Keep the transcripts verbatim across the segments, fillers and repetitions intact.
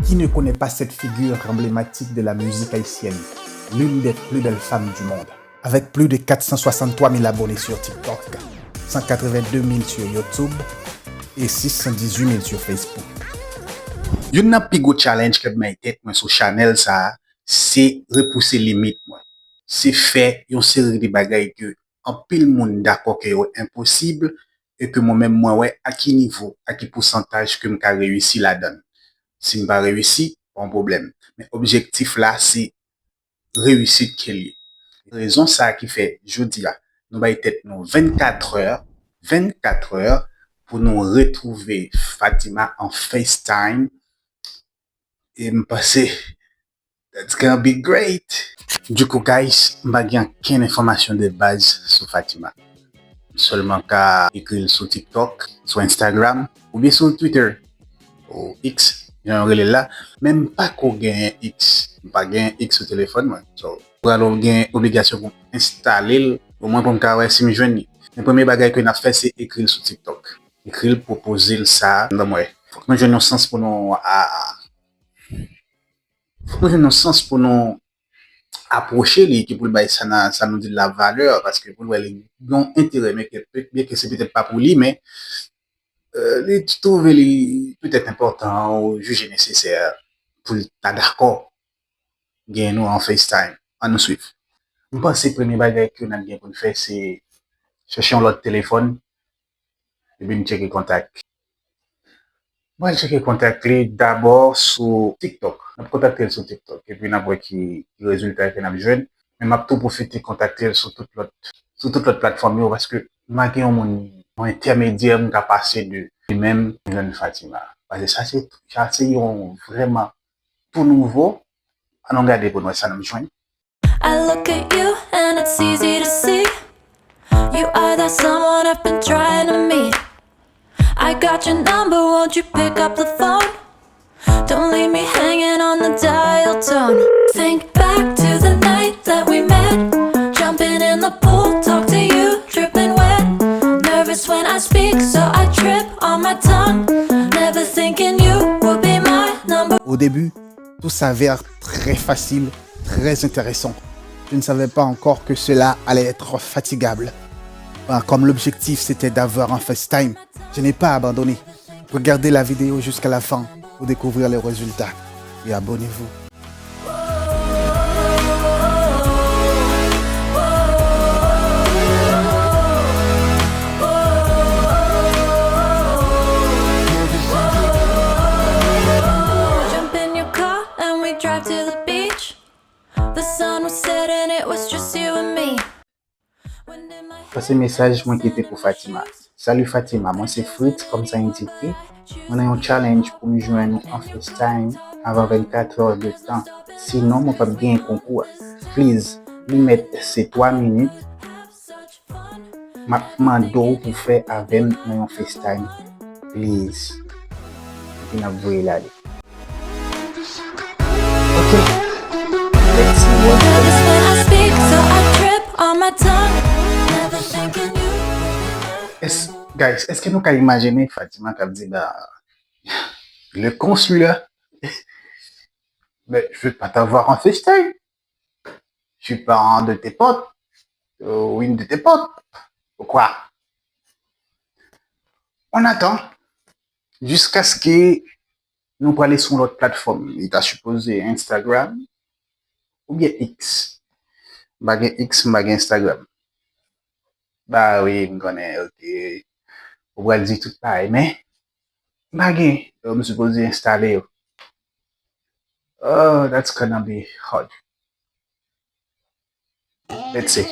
Qui ne connaît pas cette figure emblématique de la musique haïtienne, l'une des plus belles femmes du monde? Avec plus de quatre cent soixante-trois mille abonnés sur TikTok, cent quatre-vingt-deux mille sur YouTube et six cent dix-huit mille sur Facebook. Youn nan pi gwo challenge ke m bay tèt mwen sou chanèl sa a, se repouse limit mwen. Se fè yon seri de bagay ke anpil moun dakò ke yo enposib, e ke mwen menm mwen wè a ki nivo, a ki pousantaj ke m ka reyisi ladan l. Si m pa reyisi, pa yon pwoblèm. Men objektif la, se reyisit ke l ye. Rezon sa a ki fè, jodi a, nou bay tèt nou vennkat è, vennkat è, pou nou retwouve Fatima an FaceTime. E m panse, that's gonna be great. Du coup, guys, m pa gen ankenn enfòmasyon de baz sou Fatima. M sèlman ka ekri l sou TikTok, sou Instagram, oubyen sou Twitter, ou X, jan yo rele l la. Men m pa ko genyen X. M pa genyen X sou telefòn mwen. So, pral gen obligasyon pou m enstale l, omwen pou m ka wè si m jwenn li. Men premye bagay ke n ap fè, se ekri l sou TikTok. Ekri l, pwopoze l sa, ban m wè. Fòk nou jwenn yon sans pou nou a, fòk nou jwenn yon sans pou nou apwoche li, ki pou l bay sa, sa nou di la valè, paske pou l wè li gen yon enterè, men ke, byen ke se petèt pa pou li, men, euh, li twouve li petèt enpòtan ou jije nesesè pou l ta dakò gen nou an FaceTime. Ann nou swiv. M panse premye bagay ke n ap gen pou n fè, se chèche yon lòt telefòn, epi n tcheke kontak. Mwen tcheke kontak li dabò sou TikTok. N ap kontakte l sou TikTok, epi n ap wè ki, ki rezilta ke n ap jwenn. Men m ap tou pwofite kontakte l sou tout lòt, sou tout lòt platfòm yo, paske m pa gen yon moun, yon entèmedyè m ka pase de li menm, jwenn Fatima. Paske sa se, sa se yon vrèman tou nouvo. Ann nou gade pou n wè sa n ap jwenn. I look at you and it's easy to see. You are that someone I've been trying to meet. I got your number, won't you pick up the phone? Don't leave me hanging on the dial tone. Think back to the night that we met. Jumping in the pool, talk to you, dripping wet. Nervous when I speak, so I trip on my tongue. Never thinking you would be my number. Au début, tout s'avère très facile, très intéressant. Je ne savais pas encore que cela allait être fatigable. Ben, comme l'objectif c'était d'avoir un FaceTime, je n'ai pas abandonné. Regardez la vidéo jusqu'à la fin pour découvrir les résultats. Et abonnez-vous. Jump in your car and we drive to the beach. The sun was setting, it was just you and me. Pase mesaj mwen kite pou Fatima. Salut Fatima, mwen se Fritz, kòm sa endike. Mwen nan yon challenge pou m jwenn ou an FaceTime avan vennkat è de tan. Sinon, mwen p ap genyen konkou a. Please, li mèt se twa minit. M ap mande w pou fè avè m nan yon FaceTime. Please. Epi n ap voye l ale. Ok. Let's see what. Nervous when I speak, so I trip on my tongue. Never thinking you. Es, guys, èske nou ka imajine Fatima k ap di, bah, le con celui-là? Mais je vais pas t'avoir en FaceTime. Je suis pas un de tes potes, euh, ou une de tes potes. Ou kwa? On attend jusqu'à ce que nou prale sou yon lòt platfòm. Li ta sipoze Instagram oubyen X. M pa gen X, m pa gen Instagram. Bah wi, m konnen, ok. Ou pral di tout bagay, men m pa gen. Yo, m sipoze enstale yo. Oh, that's gonna be hard. Let's see.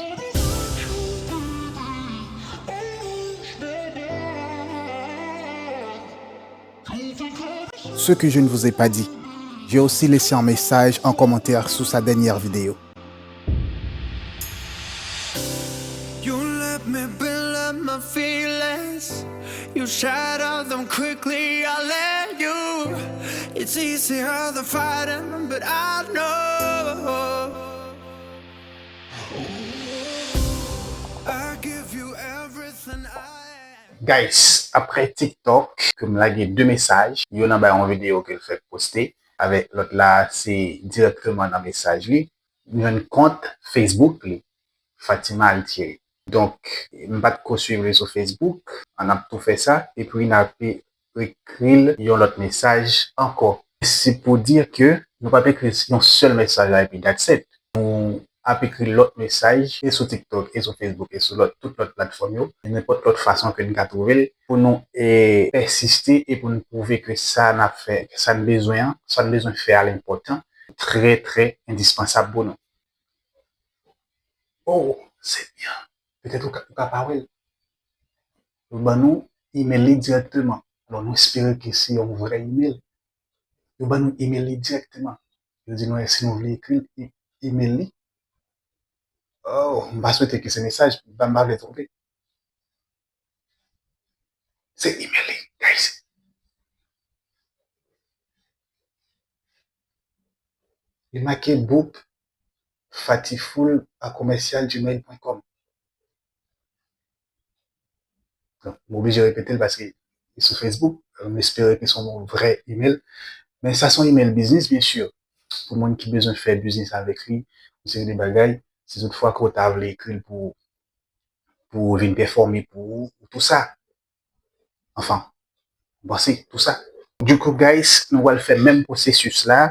Ce que je ne vous ai pas dit, j'ai aussi laissé un message en commentaire sous sa dernière vidéo. You let me build up my feelings. You shatter them quickly, I let you. It's easier the fighting, but I know. I give you everything I am. Guys, apre TikTok, ke m lage de mesaj, youn anba yon videyo ke l fèk poste, Avèk lòt la, se dirèkteman nan mesaj li. M jwenn kont Facebook li, Fatima Altieri. Donk, m pa t ko swiv li sou Facebook, an ap tou fè sa, epi n ap ekri l yon lòt mesaj ankò. Se pou di ke nou p ap ekri yon sèl mesaj la epi that's it. Nou ap ekri lòt mesaj, e sou TikTok, e sou Facebook, e sou lòt, tout lòt platfòm yo, e nenpòt lòt fason ke n ka twouve l, pou nou, e, pèsiste e pou n pwouve ke sa n ap fè, ke sa n bezwen an, sa n bezwen fè a, l enpòtan, trè, trè endispansab pou nou. Oh, Senyè, petèt ou ka, ou ka pa wè l. Yo ban nou email li dirèkteman. Alò, nou espere ke se yon vrè email. Yo ban nou email li dirèkteman. Yo di nou si nou vle ekri l, e-, email li. Oh, m pa swete ke se mesaj, m pa, m pa vle twonpe. Se email li, guys. Li make boop fatiful a commercial gmail point com. Donk, m oblije repete l paske li sou Facebook. M espere ke se yon vrè email. Men sa se yon email biznis, byen si. Pou moun ki bezwen fè biznis avèk li, yon seri de bagay, si toutfwa ke w ta vle ekri l pou, pou vin pèfòme pou ou, tou sa. Anfen, m panse tou sa. Du coup, guys, nou pral fè menm pwosesis la.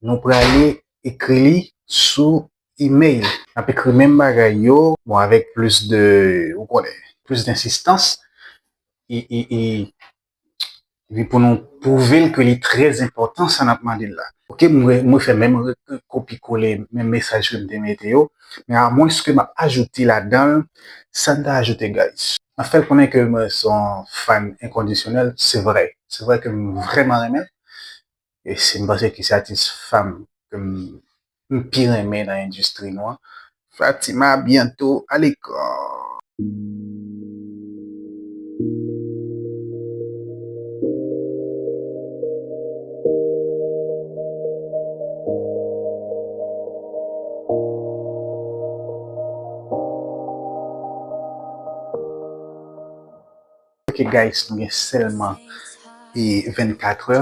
Nou prale ekri li sou email. N ap ekri menm bagay yo, bon, avèk plis de, ou konnen, plis densistans. E, e, e, epi pou nou pwouve l ke li trè enpòtan sa n ap mande l la. Ok, m re-, m refè menm re-, kopi kole, menm mesaj ke m te mete yo. Men amwens ke m ap ajoute ladan l, sa m ta ajoute, guys. M ap fè l konnen ke mwen se yon fan enkondisyonèl, se vre. Se vre ke m vrèman renmen l. E se, m panse ke se atis fanm ke m, m pi renmen nan endistri nou an. Fatima, bientôt à l'écran. Ok, guys, nou gen sèlman, e, vennkatrè,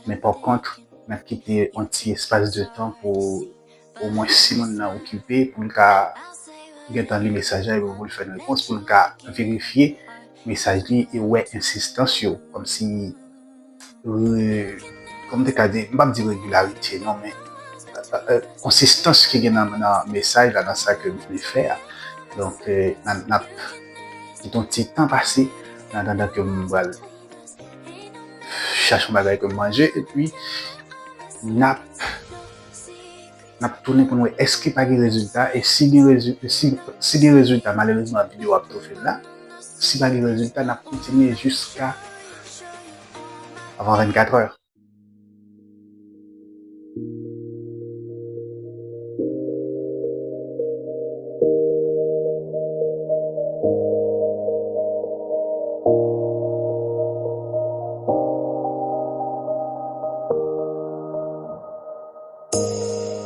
men pa kont, n ap kite yon ti espas de tan pou omwen si moun nan okipe, pou l ka gentan li mesaj la, epi pou l fè n repons, pou l ka verifye mesaj li e wè ensistans yo, kòmsi, e, kòm m te ka di, m p ap di regilarite, non, men, e, e, konsistans ki gen nan, nan mesaj la, nan sa ke m vle fè a. Donk, e, n a, n ap kite yon ti tan pase, an atandan ke m pral chache yon bagay ke m manje, epi n ap, n ap tounen pou n wè èske pa gen rezilta, e si gen rezi-, si, si gen rezilta, malerezman, videyo a ap tou fini la. Si pa gen rezilta, n ap kontinye jiska avan vennkatrè.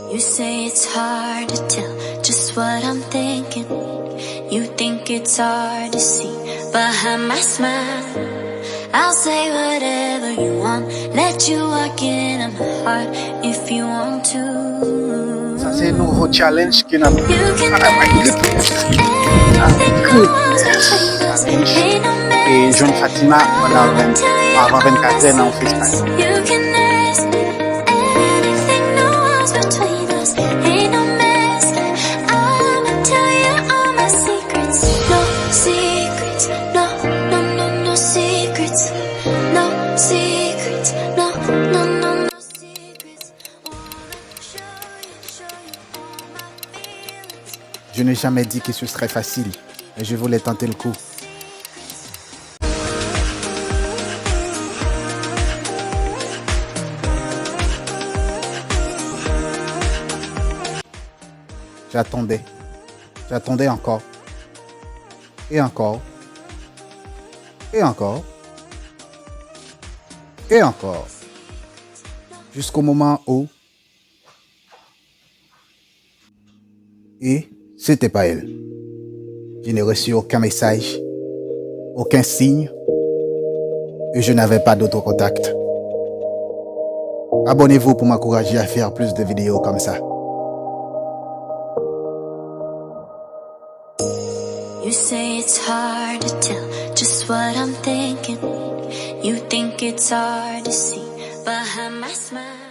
You say it's hard to tell just what I'm thinking. You think it's hard to see behind my smile. I'll say whatever you want. Let you walk into my heart if you want to. Sa se nouvo challenge ke n ap, ah, my goodness. Ah, good. Challenge. E jwenn Fatima pandan ven, avan vennkatrè nan yon FaceTime. You can ask me anything, no walls between us. Ain't no mask. I'ma tell you all my secrets. No secrets. No, no, no, no secrets. No secrets. No, no, no, no secrets. Je n'ai jamais dit que ce serait facile, mais je voulais tenter le coup. J'attendais. J'attendais encore. Et encore. Et encore. Et encore. Jusqu'au moment où Et c'était pas elle. Je n'ai reçu aucun message, aucun signe, et je n'avais pas d'autre contact. Abonnez-vous pour m'encourager à faire plus de vidéos comme ça. You say it's hard to tell just what I'm thinking. You think it's hard to see behind my smile.